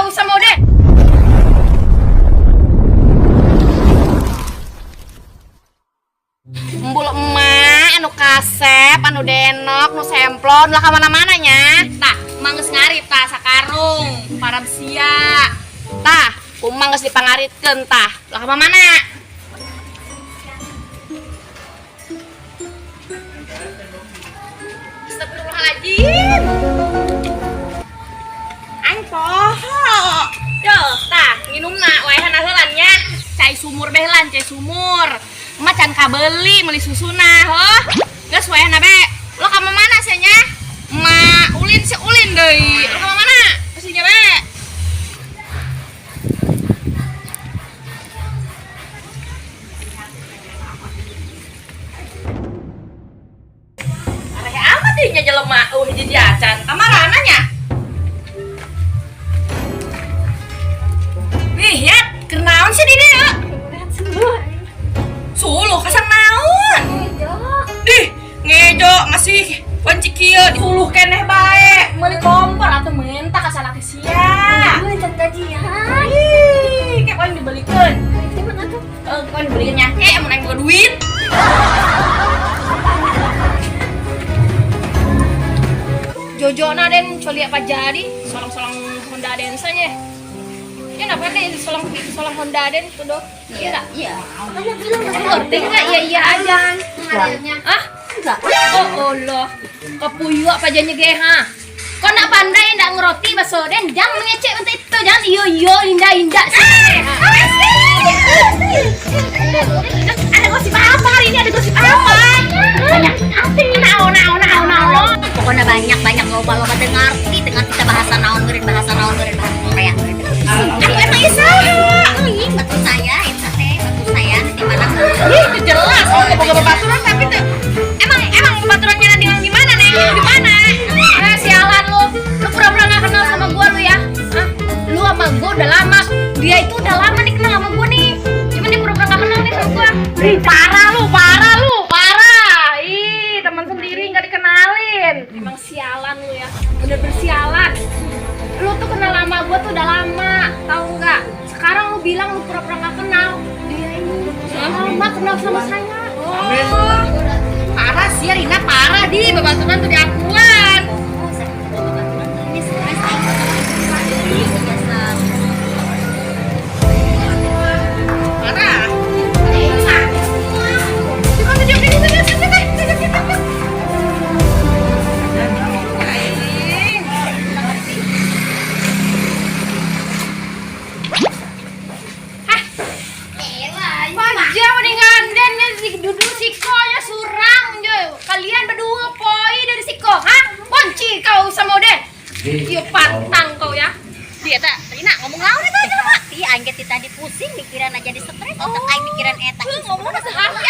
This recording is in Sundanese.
kau sama Oden. Embul emak anu kasep, anu denok, nu semplon lah kemana-mana nya. Tah, emang geus ngarit tah sakarung, parab sia. Tah, kumang geus dipangaritkeun tah. Lah kemana-mana. Astagfirullahaladzim. Aing poho. Yo, tah, nginumna waehana heula nya. Cai sumur beh lan, cai sumur. Emak can kabeli meuli susuna, heuh. Geus waehna be. Lo ka mana sih nya? Emak ulin si ulin deui. Lo ka mana? Pastinya be. Areh amat deh nya jelema hiji acan. Kamarana nya? Wih, ya, kenaon sih di dieu? Suluh kasang naon? Dih, ngejo masih wanci kieu suluh keneh bae. Meuli kompor atuh minta ka salaki sia. Gajian. Ih, kayak paling dibelikeun. Gimana tuh? Eh, paling dibelikeun nya. Kayak mun aing boga duit. Jojo na den coli apa jadi solong-solong Honda Adenza nya. Ya kenapa deh solong solong Honda Aden tuh doh? Iya enggak? Iya. Makanya bilang Ngerti enggak? Iya iya aja. Enggak. Ah? Enggak. Oh Allah. Kepuyu apa janya ge ha? Kau nak pandai ndak ngeroti baso den jangan mengecek untuk itu jangan iyo iyo indah indah sih. Ada gosip apa hari ini? Ada gosip apa? Banyak Apa? Nao nao nao nao. Pokoknya banyak banyak loba loba dengarti dengar kita bahasa naon beureun bahasa naon beureun bahasa Korea beureun. Aku emang isa. Ih, batu saya eta teh batu saya di mana? Ih, itu jelas. Oh, boga babaturan tapi tuh emang emang babaturannya dengan gimana nih? Di mana? Eh, sialan lu. Lu pura-pura gak kenal sama gua lu ya? Hah? Lu sama gua udah lama. Dia itu udah lama nih kenal sama gua nih. Cuman dia pura-pura gak kenal nih sama gua. Ih, parah lu, parah lu, parah. Ih, teman sendiri nggak dikenalin. Emang sialan lu ya. Bener-bener sialan. Lu tuh kenal sama gua tuh udah lama, tahu nggak? Sekarang lu bilang lu pura-pura nggak kenal. Dia ini lama kenal sama saya. Oh, parah sih Rina, parah di babaturan tuh diakuan. Oh, saya babaturan ini stres aing biasa. Parah. Wajah mendingan dan duduk siko ya surang jo. Kalian berdua poi dari siko, ha? Kunci kau sama Oden. Iya pantang kau ya. Dia tak Rina ngomong naon itu aja Tapi aing ge ti tadi pusing mikiran aja di stres otak aing mikiran eta. Lu ngomong sehari